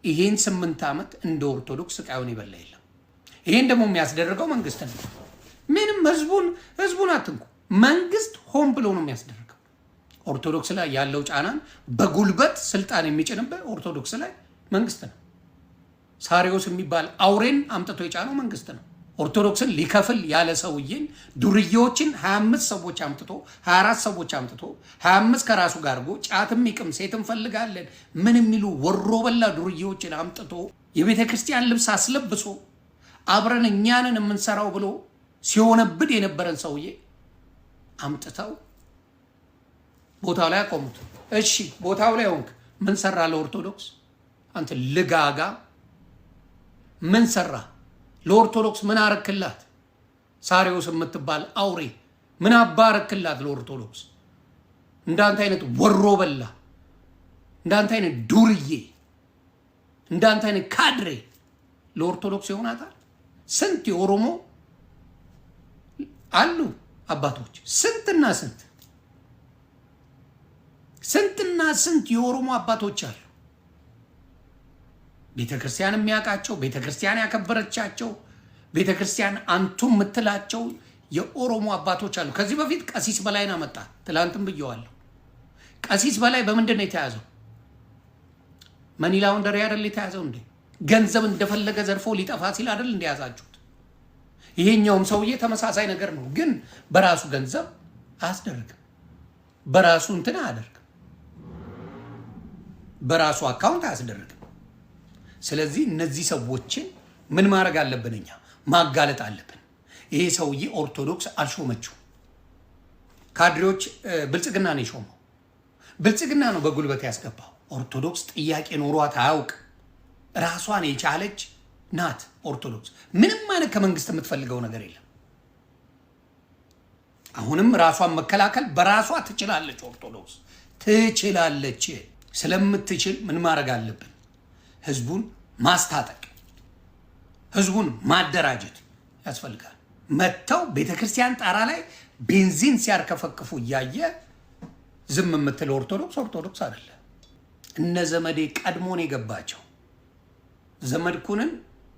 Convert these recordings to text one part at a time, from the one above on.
ይሄን 8 ዓመት እንደ ኦርቶዶክስ ስቃዩን የበላ የለም። ይሄን ደግሞ የሚያስደርገው መንግስት ነው። ምንም ህዝቡን አትንኩ። መንግስት ሆን ብሎ ነው የሚያስደርገው። ኦርቶዶክስ ላይ ያለው ጫናን በጉልበት ስልጣን የሚጭንበት ኦርቶዶክስ ላይ መንግስት ነው። ሳሪዎስ የሚባል አውሬን አምጥቶ የጫነው መንግስት ነው። ኦርቶዶክስን ሊከፍል ያለ ሰውዬን ዱርዬዎችን 25 ሰዎች አምጥቶ፣ 24 ሰዎች አምጥቶ፣ 25 ከራሱ ጋር አድርጎ ጫትም ይቅም ሴት እንፈልጋለን ምን የሚሉ ወሮ በላ ዱርዬዎችን አምጥቶ የቤተ ክርስቲያን ልብስ አስለብሶ አብረን እኛንን የምንሰራው ብሎ ሲሆነብድ የነበረን ሰውዬ አምጥተው ቦታው ላይ አቆሙት። እሺ፣ ቦታው ላይ ሆንክ፣ ምን ሰራ ለኦርቶዶክስ? አንተ ልጋጋ ምን ሰራ ለኦርቶዶክስ? ምን አረክላት? ሳሪዎስ የምትባል አውሬ ምን አባረክላት ለኦርቶዶክስ? እንዳንተ አይነት ወሮ በላ፣ እንዳንተ አይነት ዱርዬ፣ እንዳንተ አይነት ካድሬ ለኦርቶዶክስ ይሆናታል? ስንት የኦሮሞ አሉ አባቶች፣ ስንትና ስንት፣ ስንትና ስንት የኦሮሞ አባቶች አሉ። ቤተ ክርስቲያን የሚያውቃቸው፣ ቤተ ክርስቲያን ያከበረቻቸው፣ ቤተ ክርስቲያን አንቱ የምትላቸው የኦሮሞ አባቶች አሉ። ከዚህ በፊት ቀሲስ በላይን አመጣ። ትላንትም ብየዋለሁ። ቀሲስ በላይ በምንድን ነው የተያዘው? Money laundry አይደል የተያዘው እንዴ? ገንዘብ እንደፈለገ ዘርፎ ሊጠፋ ሲል አይደል እንደያዛችሁት? ይሄኛውም ሰውዬ ተመሳሳይ ነገር ነው፣ ግን በራሱ ገንዘብ አያስደርግም። በራሱ እንትን አያደርግም። በራሱ account አያስደርግም። ስለዚህ እነዚህ ሰዎችን ምን ማድረግ አለብን? እኛ ማጋለጥ አለብን። ይሄ ሰውዬ ኦርቶዶክስ አልሾመችው። ካድሬዎች ብልጽግና ነው የሾመው። ብልጽግና ነው በጉልበት ያስገባው። ኦርቶዶክስ ጥያቄ ኖሯት አያውቅ። ራሷን የቻለች ናት ኦርቶዶክስ። ምንም አይነት ከመንግስት የምትፈልገው ነገር የለም። አሁንም ራሷን መከላከል በራሷ ትችላለች። ኦርቶዶክስ ትችላለች። ስለምትችል ምን ማድረግ አለብን? ህዝቡን ማስታጠቅ፣ ህዝቡን ማደራጀት ያስፈልጋል። መጥተው ቤተክርስቲያን ጣራ ላይ ቤንዚን ሲያርከፈክፉ እያየ ዝም የምትል ኦርቶዶክስ ኦርቶዶክስ አይደለም። እነ ዘመዴ ቀድሞን የገባቸው ዘመድኩንን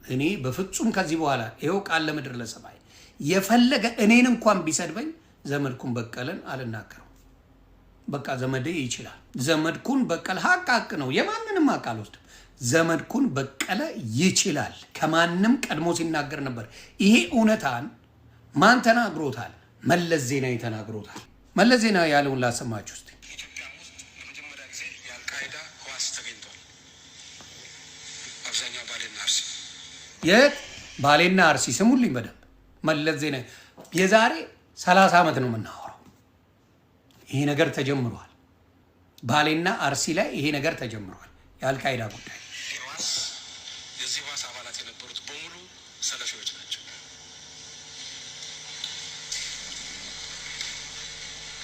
እኔ በፍጹም ከዚህ በኋላ ይኸው ቃል ለምድር ለሰማይ የፈለገ እኔን እንኳን ቢሰድበኝ ዘመድኩን በቀለን አልናገረው። በቃ ዘመዴ ይችላል። ዘመድኩን በቀለ ሀቅ ሀቅ ነው። የማንንም ሀቅ አልወስድም። ዘመድኩን በቀለ ይችላል። ከማንም ቀድሞ ሲናገር ነበር። ይሄ እውነታን ማን ተናግሮታል? መለስ ዜናዊ ተናግሮታል። መለስ ዜናዊ ያለውን ላሰማችሁ እስቲ። ኢትዮጵያ ውስጥ ለመጀመሪያ ጊዜ የአልቃይዳ ህዋስ ተገኝቷል። አብዛኛው ባሌና አርሲ። የት? ባሌና አርሲ። ስሙልኝ በደንብ። መለስ ዜናዊ የዛሬ 30 ዓመት ነው የምናወራው። ይሄ ነገር ተጀምሯል። ባሌና አርሲ ላይ ይሄ ነገር ተጀምሯል። የአልቃይዳ ጉዳይ። ህዋስ የዚህ ህዋስ አባላት የነበሩት በሙሉ ሰለፊዎች ናቸው።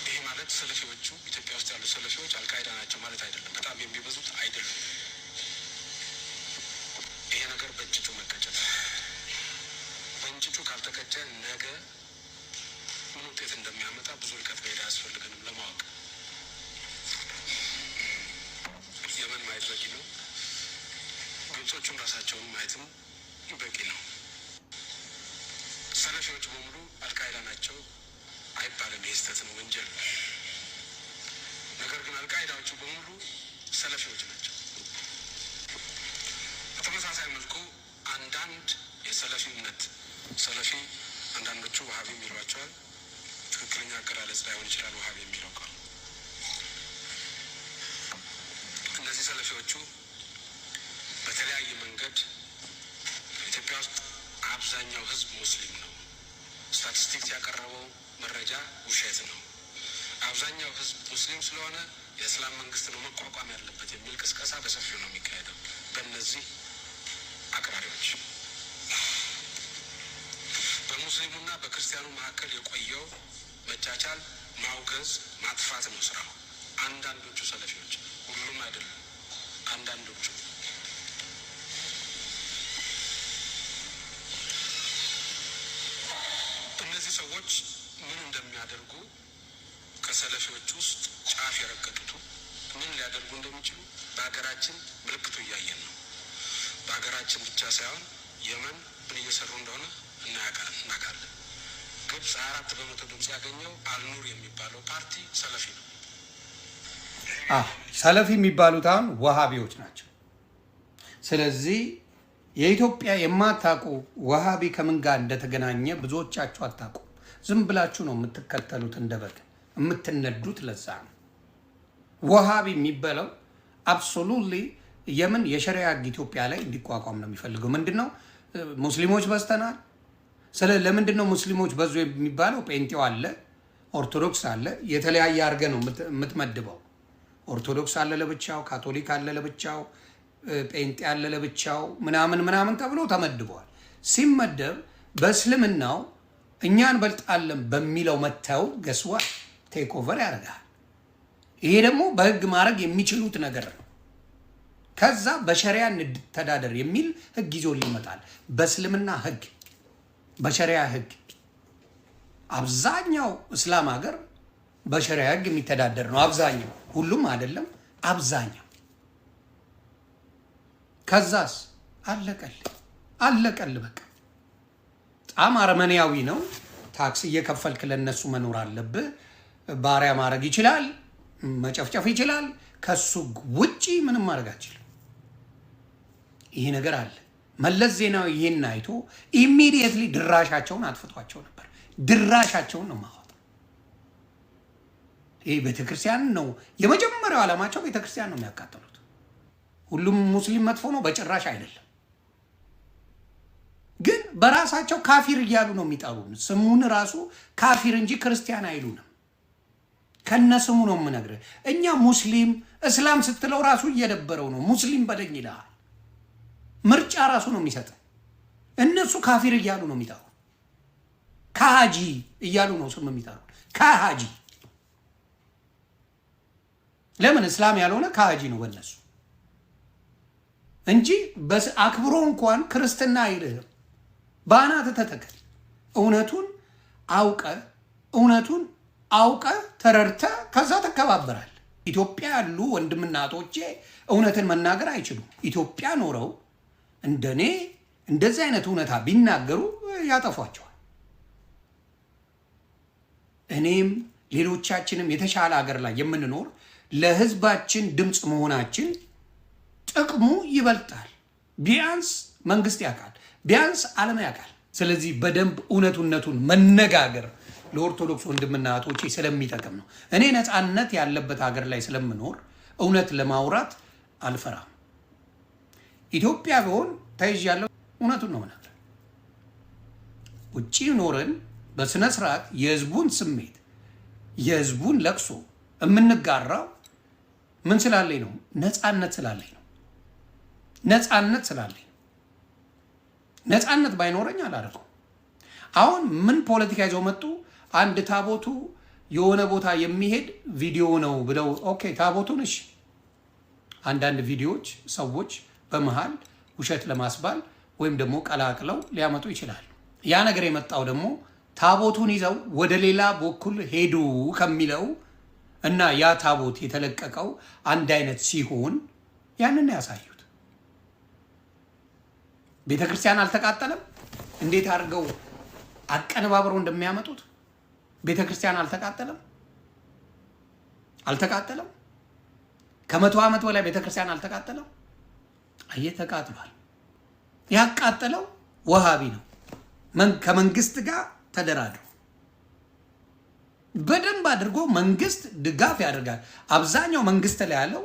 ይሄ ማለት ሰለፊዎቹ፣ ኢትዮጵያ ውስጥ ያሉ ሰለፊዎች አልቃይዳ ናቸው ማለት አይደለም። በጣም የሚበዙት አይደሉም። ይሄ ነገር በእንጭጩ መቀጨት አለበት። በእንጭጩ ካልተቀጨ ነገ ምን ውጤት እንደሚያመጣ ብዙ ርቀት መሄድ አያስፈልገንም ለማወቅ። የመን ማየት በቂ ነው። ግብጾቹም ራሳቸውን ማየትም በቂ ነው። ሰለፊዎች በሙሉ አልቃይዳ ናቸው አይባልም። ይህ ስህተት ነው፣ ወንጀል ነው። ነገር ግን አልቃይዳዎቹ በሙሉ ሰለፊዎች ናቸው። በተመሳሳይ መልኩ አንዳንድ የሰለፊ እምነት ሰለፊ፣ አንዳንዶቹ ውሃቢ የሚሏቸዋል። ትክክለኛ አገላለጽ ላይሆን ይችላል ውሃቢ የሚለው ቃል። እነዚህ ሰለፊዎቹ በተለያየ መንገድ ኢትዮጵያ ውስጥ አብዛኛው ሕዝብ ሙስሊም ነው። ስታቲስቲክስ ያቀረበው መረጃ ውሸት ነው። አብዛኛው ሕዝብ ሙስሊም ስለሆነ የእስላም መንግስት ነው መቋቋም ያለበት የሚል ቅስቀሳ በሰፊው ነው የሚካሄደው በእነዚህ አክራሪዎች። በሙስሊሙና በክርስቲያኑ መካከል የቆየው መቻቻል ማውገዝ፣ ማጥፋት ነው ስራው። አንዳንዶቹ ሰለፊዎች፣ ሁሉም አይደሉም። አንዳንዶቹ እነዚህ ሰዎች ምን እንደሚያደርጉ፣ ከሰለፊዎች ውስጥ ጫፍ የረገጡቱ ምን ሊያደርጉ እንደሚችሉ በሀገራችን ምልክቱ እያየን ነው። ሀገራችን ብቻ ሳይሆን የመን ምን እየሰሩ እንደሆነ እናውቃለን። ግብጽ 4% ድምጽ ያገኘው አልኑር የሚባለው ፓርቲ ሰለፊ ነው። ሰለፊ የሚባሉት አሁን ወሃቢዎች ናቸው። ስለዚህ የኢትዮጵያ የማታውቁ ወሃቢ ከምን ጋር እንደተገናኘ ብዙዎቻችሁ አታውቁም። ዝም ብላችሁ ነው የምትከተሉት፣ እንደ በግ የምትነዱት። ለዛ ነው ወሃቢ የሚባለው absolutely የምን የሸሪያ ህግ ኢትዮጵያ ላይ እንዲቋቋም ነው የሚፈልገው። ምንድን ነው ሙስሊሞች በዝተናል። ስለ ለምንድን ነው ሙስሊሞች በዙ የሚባለው? ጴንጤው አለ፣ ኦርቶዶክስ አለ። የተለያየ አድርገህ ነው የምትመድበው። ኦርቶዶክስ አለ ለብቻው፣ ካቶሊክ አለ ለብቻው፣ ጴንጤ አለ ለብቻው፣ ምናምን ምናምን ተብሎ ተመድበዋል። ሲመደብ በእስልምናው እኛ እንበልጣለን በሚለው መተው guess what take over ያደርጋል። ይሄ ደግሞ በህግ ማድረግ የሚችሉት ነገር ነው። ከዛ በሸሪያ እንተዳደር የሚል ህግ ይዞ ይመጣል። በእስልምና ህግ፣ በሸሪያ ህግ። አብዛኛው እስላም ሀገር በሸሪያ ህግ የሚተዳደር ነው። አብዛኛው፣ ሁሉም አይደለም፣ አብዛኛው። ከዛስ አለቀል አለቀል። በቃ በጣም አረመኔያዊ ነው። Tax እየከፈልክ ለነሱ መኖር አለብህ። ባሪያ ማድረግ ይችላል፣ መጨፍጨፍ ይችላል። ከሱ ውጪ ምንም ማድረግ አትችልም። ይሄ ነገር አለ። መለስ ዜናዊ ይሄን አይቶ immediately ድራሻቸውን አጥፍቷቸው ነበር። ድራሻቸውን ነው ማወጣ። ይሄ ቤተክርስቲያን ነው የመጀመሪያው ዓላማቸው፣ ቤተክርስቲያን ነው የሚያቃጥሉት። ሁሉም ሙስሊም መጥፎ ነው? በጭራሽ አይደለም። ግን በራሳቸው ካፊር እያሉ ነው የሚጠሩን። ስሙን ራሱ ካፊር እንጂ ክርስቲያን አይሉንም። ከነ ስሙ ነው የምነግርህ። እኛ ሙስሊም እስላም ስትለው ራሱ እየደበረው ነው። ሙስሊም በለኝ ይልሃል። ምርጫ ራሱ ነው የሚሰጥ። እነሱ ካፊር እያሉ ነው የሚጠሩ። ከሃጂ እያሉ ነው ስም የሚጠሩ። ከሃጂ ለምን? እስላም ያልሆነ ከሃጂ ነው በእነሱ እንጂ አክብሮ እንኳን ክርስትና አይልህም። በአናት ተተከል። እውነቱን አውቀ እውነቱን አውቀ ተረድተ ከዛ ተከባበራል። ኢትዮጵያ ያሉ ወንድምና እህቶቼ እውነትን መናገር አይችሉም። ኢትዮጵያ ኖረው እንደኔ እንደዚህ አይነት እውነታ ቢናገሩ ያጠፏቸዋል። እኔም ሌሎቻችንም የተሻለ ሀገር ላይ የምንኖር ለህዝባችን ድምፅ መሆናችን ጥቅሙ ይበልጣል። ቢያንስ መንግስት ያውቃል፣ ቢያንስ ዓለም ያውቃል። ስለዚህ በደንብ እውነቱነቱን መነጋገር ለኦርቶዶክስ ወንድምና እህቶቼ ስለሚጠቅም ነው። እኔ ነፃነት ያለበት ሀገር ላይ ስለምኖር እውነት ለማውራት አልፈራም። ኢትዮጵያ ቢሆን ተይዣለሁ፣ እውነቱን ነው የምነግርህ። ውጪ ኖረን በስነ ስርዓት የህዝቡን ስሜት የህዝቡን ለቅሶ የምንጋራው ምን ስላለኝ ነው? ነፃነት ስላለኝ ነው። ነፃነት ስላለኝ ነው። ነፃነት ባይኖረኝ አላደርገው። አሁን ምን ፖለቲካ ይዘው መጡ? አንድ ታቦቱ የሆነ ቦታ የሚሄድ ቪዲዮ ነው ብለው፣ okay ታቦቱን እሺ፣ አንዳንድ ቪዲዮዎች ሰዎች በመሃል ውሸት ለማስባል ወይም ደግሞ ቀላቅለው ሊያመጡ ይችላሉ። ያ ነገር የመጣው ደግሞ ታቦቱን ይዘው ወደ ሌላ በኩል ሄዱ ከሚለው እና ያ ታቦት የተለቀቀው አንድ አይነት ሲሆን ያንን ያሳዩት። ቤተ ክርስቲያን አልተቃጠለም። እንዴት አድርገው አቀነባብረው እንደሚያመጡት። ቤተ ክርስቲያን አልተቃጠለም፣ አልተቃጠለም። ከ100 ዓመት በላይ ቤተ ክርስቲያን አልተቃጠለም። አየህ፣ ተቃጥሏል። ያቃጠለው ወሃቢ ነው። ከመንግስት ጋር ተደራድሮ በደንብ አድርጎ መንግስት ድጋፍ ያደርጋል። አብዛኛው መንግስት ላይ ያለው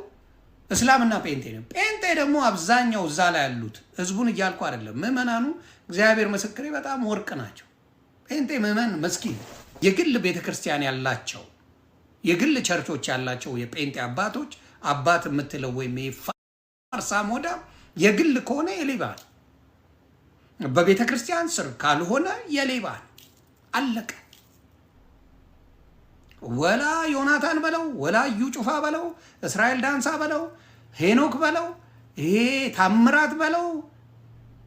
እስላምና ጴንጤ ነው። ጴንጤ ደግሞ አብዛኛው እዛ ላይ ያሉት፣ ህዝቡን እያልኩ አይደለም። ምዕመናኑ እግዚአብሔር ምስክሬ በጣም ወርቅ ናቸው። ጴንጤ ምዕመን መስኪን፣ የግል ቤተክርስቲያን ያላቸው፣ የግል ቸርቾች ያላቸው የጴንጤ አባቶች፣ አባት የምትለው ወይም ፋርሳ ሞዳ የግል ከሆነ የሌባ ነው። በቤተ ክርስቲያን ስር ካልሆነ የሌባ ነው። አለቀ። ወላ ዮናታን በለው፣ ወላ እዩ ጩፋ በለው፣ እስራኤል ዳንሳ በለው፣ ሄኖክ በለው፣ ይሄ ታምራት በለው፣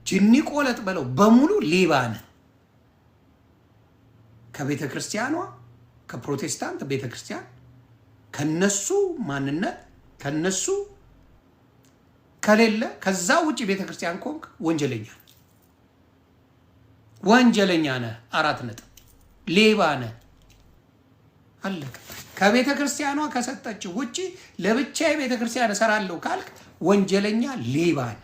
ጅኒ ቆለጥ በለው፣ በሙሉ ሌባ ነህ። ከቤተ ክርስቲያኗ፣ ከፕሮቴስታንት ቤተ ክርስቲያን፣ ከነሱ ማንነት፣ ከነሱ ከሌለ ከዛ ውጭ ቤተክርስቲያን ከሆንክ ወንጀለኛ ወንጀለኛ ነህ። 4 ነጥብ። ሌባ ነህ። አለቀ። ከቤተ ክርስቲያኗ ከሰጠች ውጭ ለብቻ የቤተ ክርስቲያን እሰራለሁ ካልክ ወንጀለኛ ሌባ ነህ።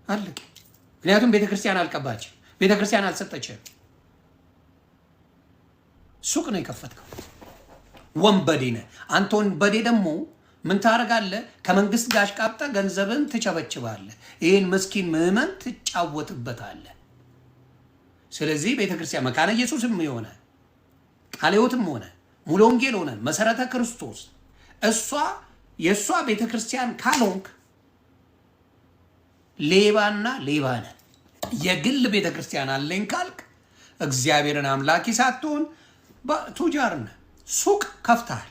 አለቀ። ምክንያቱም ቤተ ክርስቲያን አልቀባችም፣ ቤተ ክርስቲያን አልሰጠችም። ሱቅ ነው የከፈትከው። ወንበዴ ነህ አንተ። ወንበዴ ደግሞ ምን ታደርጋለህ? ከመንግስት ጋር አሽቃብጠህ ገንዘብን ትቸበችባለህ። ይህን ምስኪን ምዕመን ትጫወትበታለህ። ስለዚህ ቤተክርስቲያን መካነ ኢየሱስም የሆነ ቃለ ሕይወትም ሆነ ሙሉ ወንጌል ሆነ መሰረተ ክርስቶስ እሷ የእሷ ቤተክርስቲያን ካልሆንክ ሌባና ሌባ ነህ። የግል ቤተክርስቲያን አለኝ ካልክ እግዚአብሔርን አምላኪ ሳትሆን ቱጃር ነህ። ሱቅ ከፍተሃል፣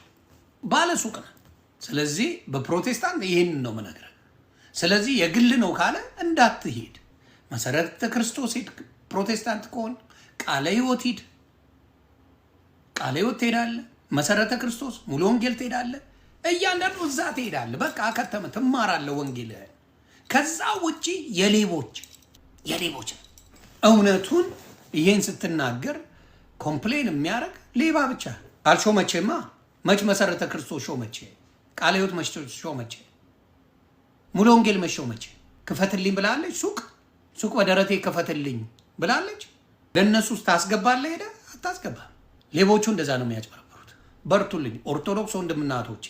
ባለ ሱቅ ነህ። ስለዚህ በፕሮቴስታንት ይህን ነው የምነግርህ። ስለዚህ የግል ነው ካለ እንዳትሄድ፣ መሰረተ ክርስቶስ ሂድ። ፕሮቴስታንት ከሆን ቃለ ሕይወት ሂድ። ቃለ ሕይወት ትሄዳለህ። መሰረተ ክርስቶስ፣ ሙሉ ወንጌል ትሄዳለህ። እያንዳንዱ እዛ ትሄዳለህ። በቃ ከተመ ትማራለህ ወንጌልህን። ከዛ ውጪ የሌቦች የሌቦች እውነቱን ይሄን ስትናገር complain የሚያደርግ ሌባ ብቻ። አልሾመቼማ። መች መሰረተ ክርስቶስ ሾመቼ? ቃለ ሕይወት መች ሾመቼ? ሙሉ ወንጌል መች ሾመቼ? ክፈትልኝ ብላለች። ሱቅ ሱቅ በደረቴ ክፈትልኝ ብላለች። ለእነሱ ውስጥ ታስገባለህ? ሄደህ አታስገባም። ሌቦቹ እንደዛ ነው የሚያጭበረብሩት። በርቱልኝ ኦርቶዶክስ ወንድምና እህቶቼ፣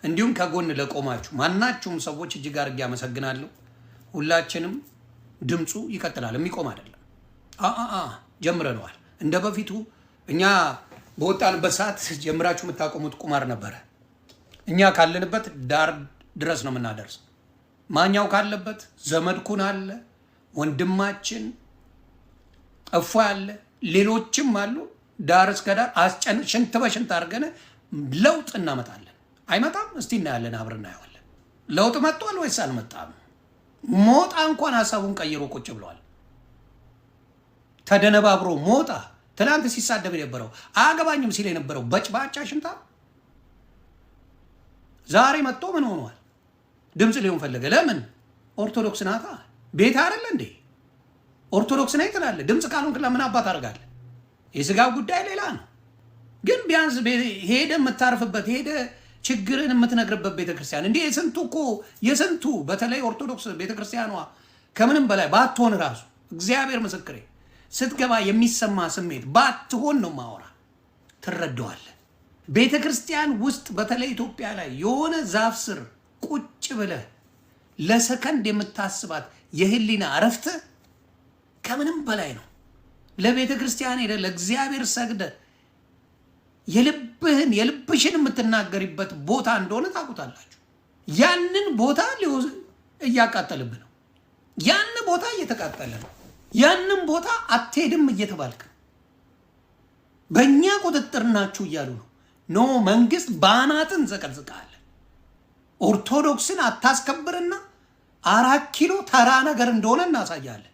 እንዲሁም ከጎን ለቆማችሁ ማናችሁም ሰዎች እጅግ አድርጌ አመሰግናለሁ። ሁላችንም ድምፁ ይቀጥላል፣ የሚቆም አይደለም። አ ጀምረነዋል። እንደ በፊቱ እኛ በወጣንበት ሰዓት ጀምራችሁ የምታቆሙት ቁማር ነበረ። እኛ ካለንበት ዳር ድረስ ነው የምናደርሰው። ማኛው ካለበት ዘመድኩን አለ፣ ወንድማችን እፎ አለ፣ ሌሎችም አሉ። ዳር እስከ ዳር አስጨን ሽንት በሽንት አድርገን ለውጥ እናመጣለን። አይመጣም? እስቲ እናያለን፣ አብረን እናየዋለን። ለውጥ መጥቷል ወይስ አልመጣም? ሞጣ እንኳን ሀሳቡን ቀይሮ ቁጭ ብለዋል። ተደነባብሮ ሞጣ ትናንት ሲሳደብ የነበረው፣ አያገባኝም ሲል የነበረው በጭባጫ ሽንታ ዛሬ መጥቶ ምን ሆኗል? ድምፅ ሊሆን ፈለገ። ለምን? ኦርቶዶክስ ናታ። ቤት አይደለ እንዴ? ኦርቶዶክስ ነኝ ትላለህ። ድምፅ ካልሆንክ ለምን አባት አደርጋለህ? የስጋው ጉዳይ ሌላ ነው። ግን ቢያንስ ሄደ የምታርፍበት፣ ሄደ ችግርን የምትነግርበት ቤተክርስቲያን እንዲህ የስንቱ እኮ የስንቱ በተለይ ኦርቶዶክስ ቤተክርስቲያኗ ከምንም በላይ ባትሆን ራሱ እግዚአብሔር ምስክሬ ስትገባ የሚሰማ ስሜት ባትሆን ነው ማወራ ትረዳዋለህ። ቤተ ክርስቲያን ውስጥ በተለይ ኢትዮጵያ ላይ የሆነ ዛፍ ስር ቁጭ ብለህ ለሰከንድ የምታስባት የህሊና እረፍት ከምንም በላይ ነው። ለቤተ ክርስቲያን ሄደህ ለእግዚአብሔር ሰግደህ የልብህን የልብሽን የምትናገሪበት ቦታ እንደሆነ ታውቁታላችሁ። ያንን ቦታ እያቃጠልብህ ነው። ያን ቦታ እየተቃጠለ ነው። ያንን ቦታ አትሄድም እየተባልክ ነው። በእኛ ቁጥጥር ናችሁ እያሉ ነው። No፣ መንግስት ባናትን ዘቀዝቃለ። ኦርቶዶክስን አታስከብርና 4 ኪሎ ተራ ነገር እንደሆነ እናሳያለን።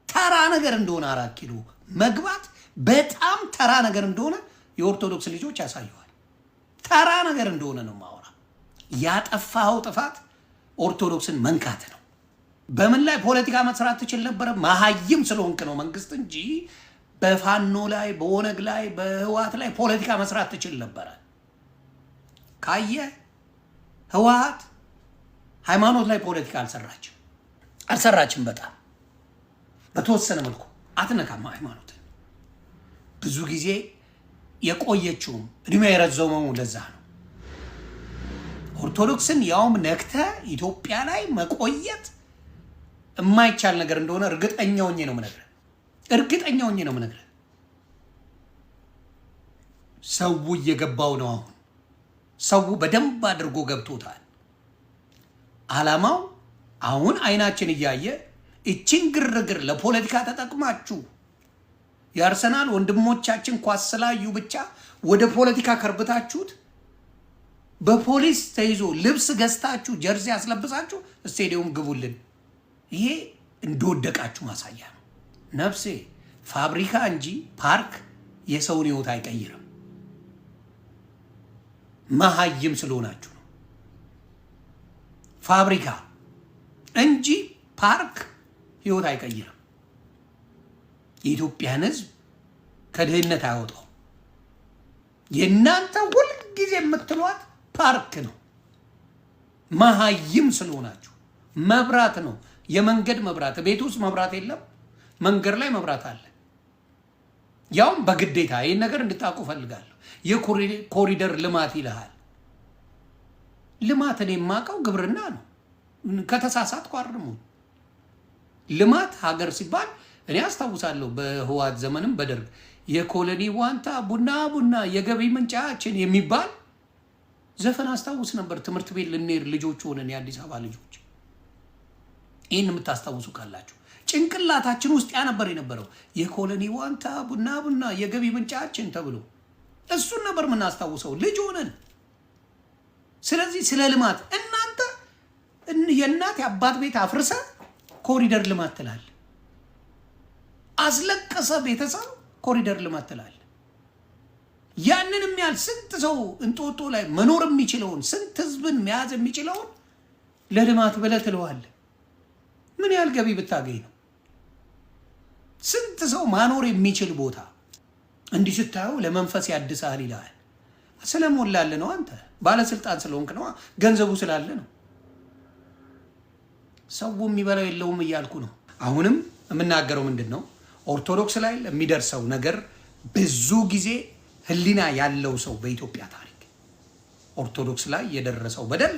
ተራ ነገር እንደሆነ፣ 4 ኪሎ መግባት በጣም ተራ ነገር እንደሆነ የኦርቶዶክስ ልጆች ያሳየዋል። ተራ ነገር እንደሆነ ነው ማወራ። ያጠፋኸው ጥፋት ኦርቶዶክስን መንካት ነው። በምን ላይ ፖለቲካ መስራት ትችል ነበረ? መሀይም ስለሆንክ ነው መንግስት እንጂ በፋኖ ላይ፣ በኦነግ ላይ፣ በህወሓት ላይ ፖለቲካ መስራት ትችል ነበረ። ካየ ህወሓት ሃይማኖት ላይ ፖለቲካ አልሰራችም አልሰራችም። በጣም በተወሰነ መልኩ አትነካም ሃይማኖትን። ብዙ ጊዜ የቆየችውም እድሜ የረዘመው ለዛ ነው። ኦርቶዶክስን ያውም ነክተ ኢትዮጵያ ላይ መቆየት የማይቻል ነገር እንደሆነ እርግጠኛ ሆኜ ነው የምነግርህ። እርግጠኛ ሆኜ ነው የምነግርህ። ሰው እየገባው ነው። አሁን ሰው በደንብ አድርጎ ገብቶታል። አላማው አሁን አይናችን እያየ እችን ግርግር ለፖለቲካ ተጠቅማችሁ የአርሰናል ወንድሞቻችን ኳስ ስላዩ ብቻ ወደ ፖለቲካ ከርብታችሁት በፖሊስ ተይዞ ልብስ ገዝታችሁ jersey ያስለብሳችሁ ስቴዲየም ግቡልን። ይሄ እንደወደቃችሁ ማሳያ ነው። ነፍሴ ፋብሪካ እንጂ ፓርክ የሰውን ሕይወት አይቀይርም። መሀይም ስለሆናችሁ ነው። ፋብሪካ እንጂ ፓርክ ህይወት አይቀይርም። የኢትዮጵያን ህዝብ ከድህነት አያወጣው። የእናንተ ሁልጊዜ የምትሏት ፓርክ ነው። መሀይም ስለሆናችሁ መብራት ነው። የመንገድ መብራት፣ ቤት ውስጥ መብራት የለም፣ መንገድ ላይ መብራት አለ። ያውም በግዴታ። ይህን ነገር እንድታውቁ እፈልጋለሁ። የኮሪደር ልማት ይልሃል። ልማት እኔ የማውቀው ግብርና ነው። ከተሳሳትኩ አርሙኝ። ልማት ሀገር ሲባል እኔ አስታውሳለሁ በህወሓት ዘመንም በደርግ የኮሎኒ ዋንታ ቡና ቡና የገቢ ምንጫችን የሚባል ዘፈን አስታውስ ነበር። ትምህርት ቤት ልንሄድ ልጆች ሆነን፣ የአዲስ አበባ ልጆች፣ ይህን የምታስታውሱ ካላችሁ፣ ጭንቅላታችን ውስጥ ያ ነበር የነበረው። የኮሎኒ ዋንታ ቡና ቡና የገቢ ምንጫችን ተብሎ እሱን ነበር የምናስታውሰው ልጅ ሆነን። ስለዚህ ስለ ልማት እናንተ የእናት የአባት ቤት አፍርሰ ኮሪደር ልማት ትላል። አስለቀሰ ቤተሰብ ኮሪደር ልማት ትላል። ያንን ያህል ስንት ሰው እንጦጦ ላይ መኖር የሚችለውን፣ ስንት ህዝብን መያዝ የሚችለውን ለልማት ብለህ ትለዋለህ። ምን ያህል ገቢ ብታገኝ ነው? ስንት ሰው ማኖር የሚችል ቦታ እንዲህ ስታየው ለመንፈስ ያድሳል ይልሃል። ስለሞላልህ ነው። አንተ ባለስልጣን ስለሆንክ ነው። ገንዘቡ ስላለ ነው። ሰው የሚበላው የለውም እያልኩ ነው። አሁንም የምናገረው ምንድን ነው? ኦርቶዶክስ ላይ ለሚደርሰው ነገር ብዙ ጊዜ ህሊና ያለው ሰው በኢትዮጵያ ታሪክ ኦርቶዶክስ ላይ የደረሰው በደል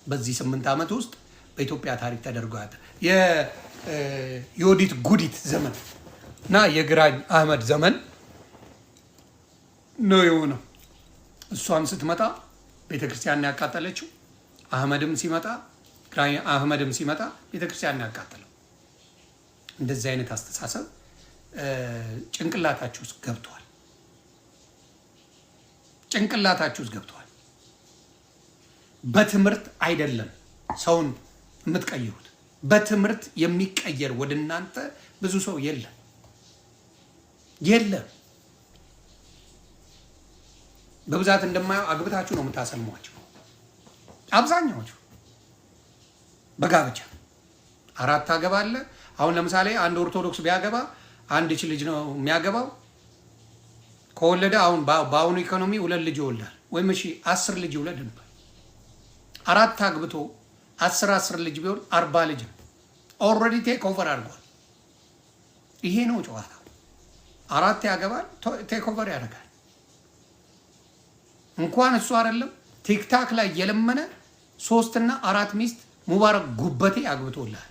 በዚህ 8 ዓመት ውስጥ በኢትዮጵያ ታሪክ ተደርጎ የዮዲት ጉዲት ዘመን እና የግራኝ አህመድ ዘመን ነው የሆነው። እሷም ስትመጣ ቤተክርስቲያን ያቃጠለችው፣ አህመድም ሲመጣ፣ ግራኝ አህመድም ሲመጣ ቤተክርስቲያን ያቃጠለው። እንደዚህ አይነት አስተሳሰብ ጭንቅላታችሁ ውስጥ ገብቷል። ጭንቅላታችሁ ውስጥ ገብቷል። በትምህርት አይደለም ሰውን የምትቀይሩት። በትምህርት የሚቀየር ወደ እናንተ ብዙ ሰው የለም፣ የለም። በብዛት እንደማየው አግብታችሁ ነው የምታሰልሟቸው። አብዛኛዎቹ በጋብቻ አራት አገባለ። አሁን ለምሳሌ አንድ ኦርቶዶክስ ቢያገባ አንድ ልጅ ነው የሚያገባው። ከወለደ አሁን በአሁኑ ኢኮኖሚ ሁለት ልጅ ይወልዳል። ወይም እሺ 10 ልጅ ይውለድ እንበል። አራት አግብቶ 10 10 ልጅ ቢሆን 40 ልጅ ነው። Already take over አድርጓል። ይሄ ነው ጨዋታው። አራት ያገባል፣ take over ያደርጋል። እንኳን እሱ አይደለም፣ TikTok ላይ እየለመነ ሶስትና አራት ሚስት ሙባረክ ጉበቴ አግብቶልሃል።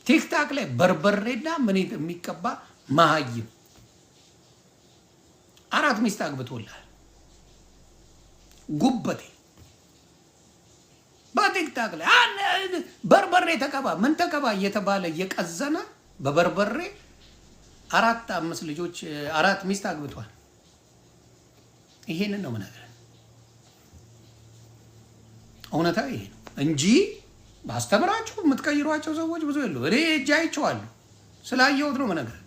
TikTok ላይ በርበሬና ምን የሚቀባ መሀይም አራት ሚስት አግብቶልሃል። ጉበቴ በ TikTok ላይ በርበሬ ተቀባ ምን ተቀባ እየተባለ እየቀዘነ በበርበሬ አራት አምስት ልጆች፣ አራት ሚስት አግብቷል። ይሄንን ነው የምነግርህ። እውነታ ይሄ ነው እንጂ ባስተምራችሁ የምትቀይሯቸው ሰዎች ብዙ የሉ። እኔ እጅ አይቼዋለሁ፣ ስላየሁት ነው የምነግርህ።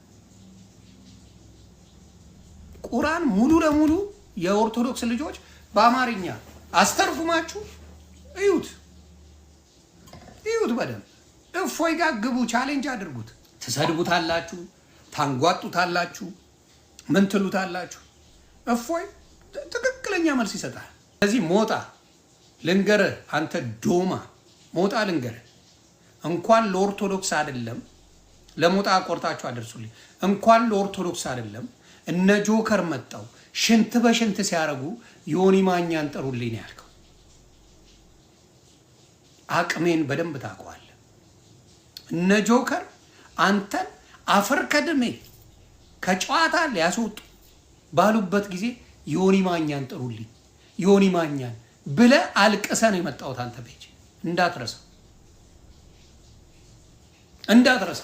ቁርአን ሙሉ ለሙሉ የኦርቶዶክስ ልጆች በአማርኛ አስተርጉማችሁ እዩት፣ እዩት በደንብ። እፎይ ጋር ግቡ፣ challenge አድርጉት። ትሰድቡታላችሁ፣ ታንጓጡታላችሁ፣ ምን ትሉታላችሁ። እፎይ ትክክለኛ መልስ ይሰጣል። ስለዚህ ሞጣ ልንገርህ፣ አንተ ዶማ ሞጣ ልንገርህ፣ እንኳን ለኦርቶዶክስ አይደለም፣ ለሞጣ ቆርጣችሁ አደርሱልኝ። እንኳን ለኦርቶዶክስ አይደለም፣ እነ ጆከር መጣው ሽንት በሽንት ሲያደርጉ ዮኒ ማኛን ጥሩልኝ ነው ያልከው። አቅሜን በደንብ ታውቀዋለህ። እነ ጆከር አንተን አፈር ከድሜ ከጨዋታ ሊያስወጡ ባሉበት ጊዜ ዮኒ ማኛን ጥሩልኝ፣ ዮኒ ማኛን ብለህ አልቅሰህ ነው የመጣሁት። አንተ page እንዳትረሳ፣ እንዳትረሳ።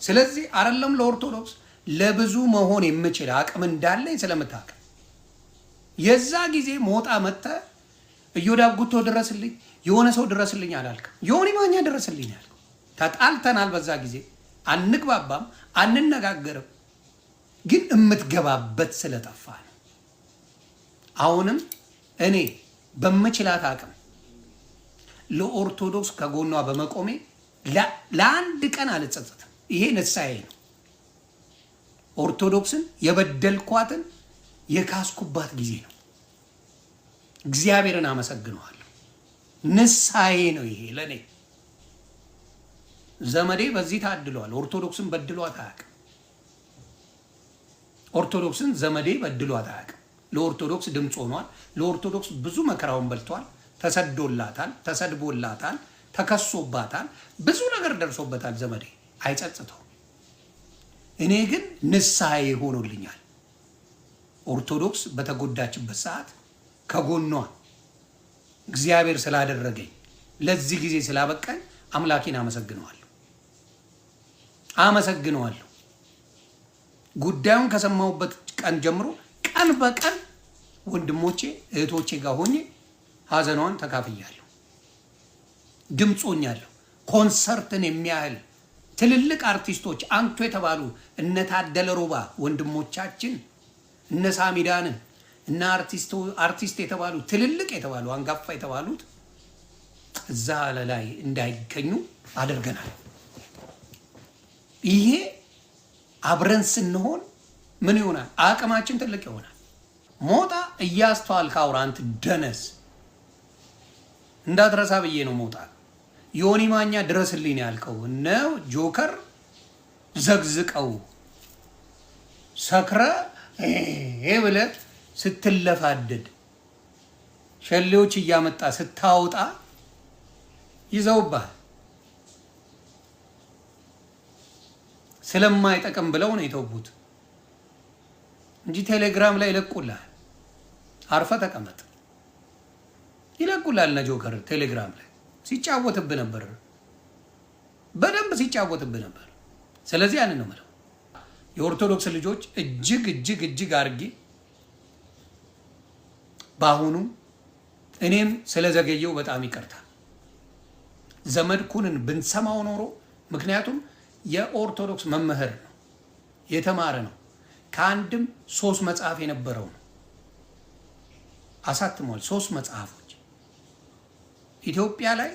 ስለዚህ አይደለም ለኦርቶዶክስ፣ ለብዙ መሆን የምችል አቅም እንዳለኝ ስለምታውቅ የዛ ጊዜ ሞጣ መጥተህ እዮዳብ ጉቶ ድረስልኝ፣ የሆነ ሰው ድረስልኝ አላልክም። ዮኒ ማኛ ድረስልኝ ያልከው። ተጣልተናል። በዛ ጊዜ አንግባባም፣ አንነጋገርም። ግን የምትገባበት ስለጠፋ ነው። አሁንም እኔ በምችላት አቅም ለኦርቶዶክስ ከጎኗ በመቆሜ ለአንድ ቀን አልጸጸትም። ይሄ ንስሐዬ ነው። ኦርቶዶክስን የበደልኳትን የካስኩባት ጊዜ ነው። እግዚአብሔርን አመሰግነዋለሁ። ንስሐዬ ነው ይሄ ለእኔ። ዘመዴ በዚህ ታድሏል። ኦርቶዶክስን በድሏት አያውቅም። ኦርቶዶክስን ዘመዴ በድሏት አያውቅም። ለኦርቶዶክስ ድምፅ ሆኗል። ለኦርቶዶክስ ብዙ መከራውን በልቷል። ተሰዶላታል፣ ተሰድቦላታል፣ ተከሶባታል፣ ብዙ ነገር ደርሶበታል። ዘመዴ አይጸጽተውም። እኔ ግን ንስሐዬ ሆኖልኛል። ኦርቶዶክስ በተጎዳችበት ሰዓት ከጎኗ እግዚአብሔር ስላደረገኝ ለዚህ ጊዜ ስላበቃኝ አምላኬን አመሰግነዋለሁ አመሰግነዋለሁ። ጉዳዩን ከሰማሁበት ቀን ጀምሮ ቀን በቀን ወንድሞቼ እህቶቼ ጋር ሆኜ ሀዘኗን ተካፍያለሁ፣ ድምፆኛለሁ። ኮንሰርትን የሚያህል ትልልቅ አርቲስቶች አንቱ የተባሉ እነ ታደለ ሮባ ወንድሞቻችን፣ እነ ሳሚዳን እነ አርቲስት የተባሉ ትልልቅ የተባሉ አንጋፋ የተባሉት እዛ ላይ እንዳይገኙ አድርገናል። ይሄ አብረን ስንሆን ምን ይሆናል? አቅማችን ትልቅ ይሆናል። ሞጣ እያስተዋልክ አውራ አንተ ደነስ እንዳትረሳ ብዬ ነው። ሞጣ ዮኒ ማኛ ድረስልኝ ያልከው እነ ጆከር ዘግዝቀው ሰክረ ብለህ ስትለፋደድ ሸሌዎች እያመጣ ስታወጣ ይዘውብሃል። ስለማይጠቅም ብለው ነው የተውቡት እንጂ ቴሌግራም ላይ ይለቁልሃል። አርፈ ተቀመጥ ይለቁልሃል። እነ ጆከር ቴሌግራም ላይ ሲጫወትብህ ነበር፣ በደንብ ሲጫወትብህ ነበር። ስለዚህ ያንን ነው የምለው። የኦርቶዶክስ ልጆች እጅግ እጅግ እጅግ አድርጌ በአሁኑ እኔም ስለዘገየው በጣም ይቅርታ። ዘመድኩንን ብንሰማው ኖሮ፣ ምክንያቱም የኦርቶዶክስ መምህር ነው፣ የተማረ ነው። ከአንድም 3 መጽሐፍ የነበረው ነው፣ አሳትሟል። 3 መጽሐፎች ኢትዮጵያ ላይ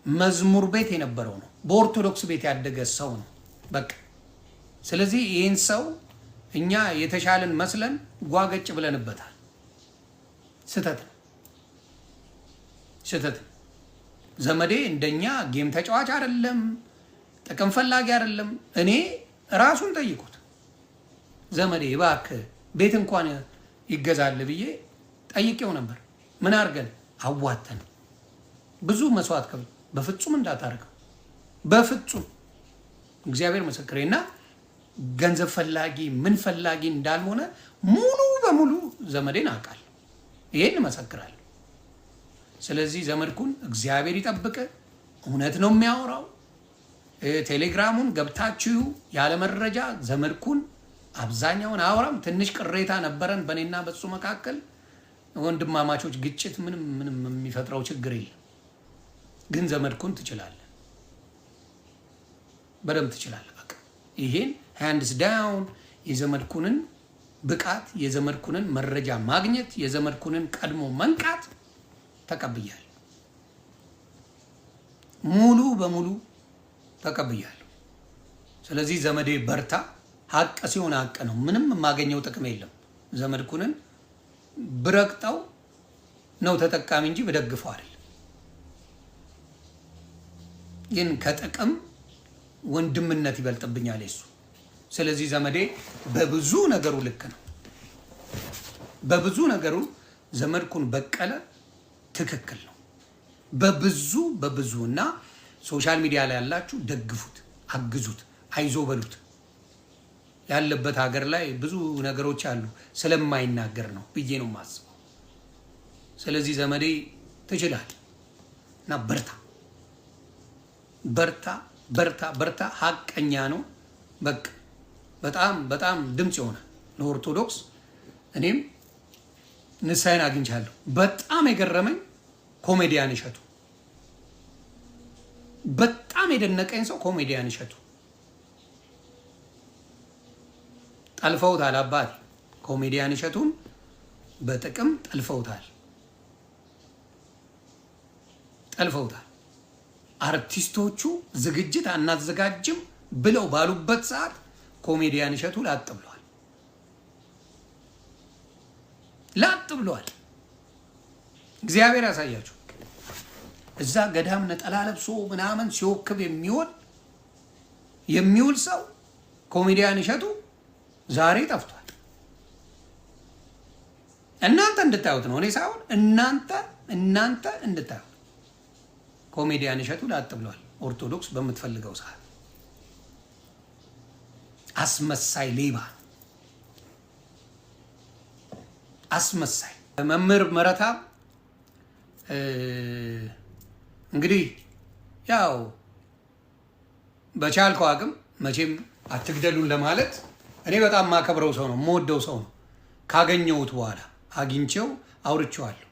መዝሙር ቤት የነበረው ነው። በኦርቶዶክስ ቤት ያደገ ሰው ነው። በቃ ስለዚህ ይህን ሰው እኛ የተሻለን መስለን ጓገጭ ብለንበታል። ስህተት ነው፣ ስህተት ነው። ዘመዴ እንደኛ game ተጫዋች አይደለም፣ ጥቅም ፈላጊ አይደለም። እኔ ራሱን ጠይቁት። ዘመዴ እባክህ ቤት እንኳን ይገዛል ብዬ ጠይቄው ነበር። ምን አድርገን አዋተን ብዙ መስዋዕት ከፍለን፣ በፍጹም እንዳታደርገው በፍጹም እግዚአብሔር ምስክሬና ገንዘብ ፈላጊ ምን ፈላጊ እንዳልሆነ ሙሉ በሙሉ ዘመዴን አውቃለሁ። ይሄን እመሰክራለሁ። ስለዚህ ዘመድኩን እግዚአብሔር ይጠብቅ። እውነት ነው የሚያወራው። ቴሌግራሙን ገብታችሁ ያለ መረጃ ዘመድኩን አብዛኛውን አያወራም። ትንሽ ቅሬታ ነበረን በእኔና በሱ መካከል ወንድማማቾች ግጭት ምንም ምንም የሚፈጥረው ችግር የለም። ግን ዘመድኩን ትችላለህ፣ በደንብ ትችላለህ። በቃ ይሄን hands down የዘመድኩንን ብቃት የዘመድኩንን መረጃ ማግኘት የዘመድኩንን ቀድሞ መንቃት ተቀብያለሁ። ሙሉ በሙሉ ተቀብያለሁ። ስለዚህ ዘመዴ በርታ። ሀቅ ሲሆን ሀቅ ነው። ምንም የማገኘው ጥቅም የለም። ዘመድኩንን ብረግጠው ነው ተጠቃሚ እንጂ ብደግፈው አይደለም። ግን ከጥቅም ወንድምነት ይበልጥብኛል የሱ። ስለዚህ ዘመዴ በብዙ ነገሩ ልክ ነው። በብዙ ነገሩ ዘመድኩን በቀለ ትክክል ነው። በብዙ በብዙ እና social media ላይ ያላችሁ ደግፉት፣ አግዙት፣ አይዞ በሉት። ያለበት ሀገር ላይ ብዙ ነገሮች አሉ ስለማይናገር ነው ብዬ ነው የማስበው። ስለዚህ ዘመዴ ትችላለህ እና በርታ በርታ በርታ በርታ። ሀቀኛ ነው። በቃ በጣም በጣም ድምፅ ይሆናል ለኦርቶዶክስ። እኔም ንስሐዬን አግኝቻለሁ። በጣም የገረመኝ ኮሜዲያን እሸቱ፣ በጣም የደነቀኝ ሰው ኮሜዲያን እሸቱ። ጠልፈውታል። አባቴ ኮሜዲያን እሸቱን በጥቅም ጠልፈውታል። ጠልፈውታል። አርቲስቶቹ ዝግጅት አናዘጋጅም ብለው ባሉበት ሰዓት ኮሜዲያን እሸቱ ላጥ ብለዋል፣ ላጥ ብለዋል። እግዚአብሔር ያሳያችሁ። እዛ ገዳም ነጠላ ለብሶ ምናምን ሲወክብ የሚውል ሰው ኮሜዲያን እሸቱ ዛሬ ጠፍቷል። እናንተ እንድታዩት ነው፣ እኔ ሳይሆን እናንተ እንድታዩት። ኮሜዲያን እሸቱ ላጥ ብሏል። ኦርቶዶክስ በምትፈልገው ሰዓት አስመሳይ ሌባ፣ አስመሳይ መምህር ምህረተአብ እንግዲህ ያው በቻልከው አቅም መቼም አትግደሉን ለማለት እኔ በጣም የማከብረው ሰው ነው፣ የምወደው ሰው ነው። ካገኘሁት በኋላ አግኝቼው አውርቼዋለሁ።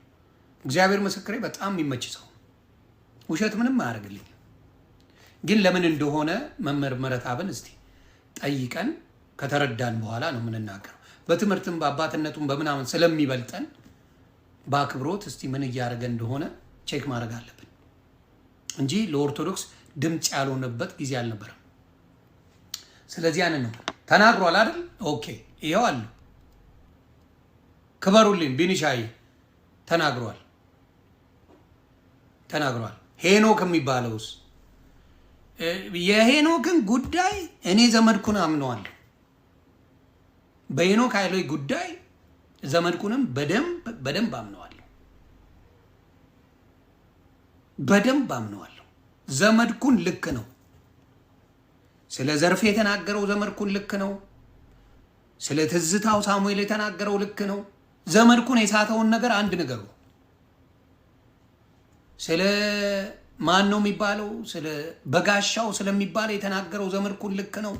እግዚአብሔር ምስክሬ በጣም የሚመች ሰው፣ ውሸት ምንም አያደርግልኝም። ግን ለምን እንደሆነ መምህር ምህረተአብን እስቲ ጠይቀን ከተረዳን በኋላ ነው የምንናገረው። በትምህርትም በአባትነቱም በምናምን ስለሚበልጠን በአክብሮት እስቲ ምን እያደረገ እንደሆነ check ማድረግ አለብን እንጂ ለኦርቶዶክስ ድምፅ ያልሆነበት ጊዜ አልነበረም። ስለዚህ ያንን ነው ተናግሯል አይደል? Okay፣ ይኸው አለ። ክበሩልኝ። ቢኒሻይ ተናግሯል ተናግሯል። ሄኖክ የሚባለውስ የሄኖክን ጉዳይ እኔ ዘመድኩን አምነዋለሁ። በሄኖክ ኃይሌ ጉዳይ ዘመድኩንም በደንብ በደንብ አምነዋለሁ። በደንብ አምነዋለሁ። ዘመድኩን ልክ ነው። ስለ ዘርፌ የተናገረው ዘመድኩን ልክ ነው። ስለ ትዝታው ሳሙኤል የተናገረው ልክ ነው። ዘመድኩን የሳተውን ነገር አንድ ነገሩ ስለ ማን ነው የሚባለው? ስለ በጋሻው ስለሚባለው የተናገረው ዘመድኩን ልክ ነው።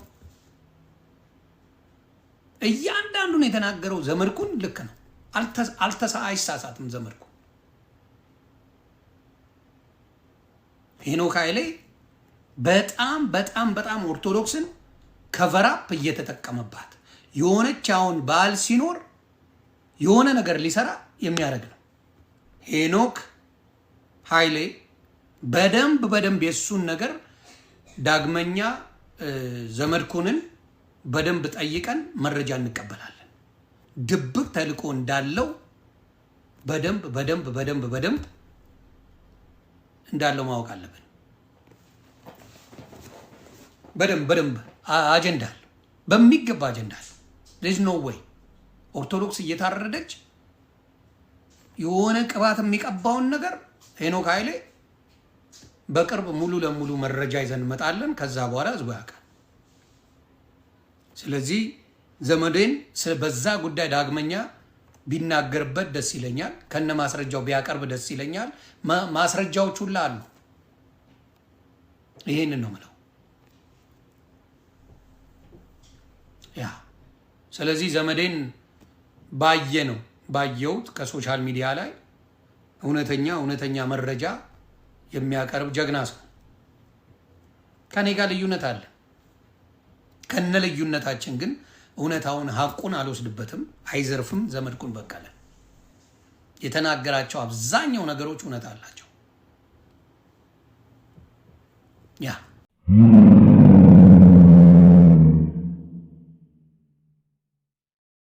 እያንዳንዱን የተናገረው ዘመድኩን ልክ ነው። አይሳሳትም ዘመድኩን። ሄኖክ ኃይሌ በጣም በጣም በጣም ኦርቶዶክስን cover up እየተጠቀመባት የሆነች አሁን በዓል ሲኖር የሆነ ነገር ሊሰራ የሚያደርግ ነው። ሄኖክ ኃይሌ በደንብ በደንብ የእሱን ነገር ዳግመኛ ዘመድኩንን በደንብ ጠይቀን መረጃ እንቀበላለን። ድብቅ ተልዕኮ እንዳለው በደንብ በደንብ በደንብ በደንብ እንዳለው ማወቅ አለብን። በደንብ በደንብ አጀንዳ አለ፣ በሚገባ አጀንዳ አለ። There's no way ኦርቶዶክስ እየታረደች የሆነ ቅባት የሚቀባውን ነገር ሄኖክ ኃይሌ በቅርብ ሙሉ ለሙሉ መረጃ ይዘን እንመጣለን። ከዛ በኋላ ህዝቡ ያውቃል። ስለዚህ ዘመዴን በዛ ጉዳይ ዳግመኛ ቢናገርበት ደስ ይለኛል። ከነ ማስረጃው ቢያቀርብ ደስ ይለኛል። ማስረጃዎች ሁላ አሉ። ይሄንን ነው የምለው። Yeah፣ ስለዚህ ዘመዴን ባየ ነው ባየሁት ከ social media ላይ እውነተኛ እውነተኛ መረጃ የሚያቀርብ ጀግና ሰው። ከኔ ጋር ልዩነት አለ። ከነ ልዩነታችን ግን እውነታውን ሀቁን አልወስድበትም፣ አይዘርፍም። ዘመድኩን በቀለ የተናገራቸው አብዛኛው ነገሮች እውነት አላቸው። Yeah።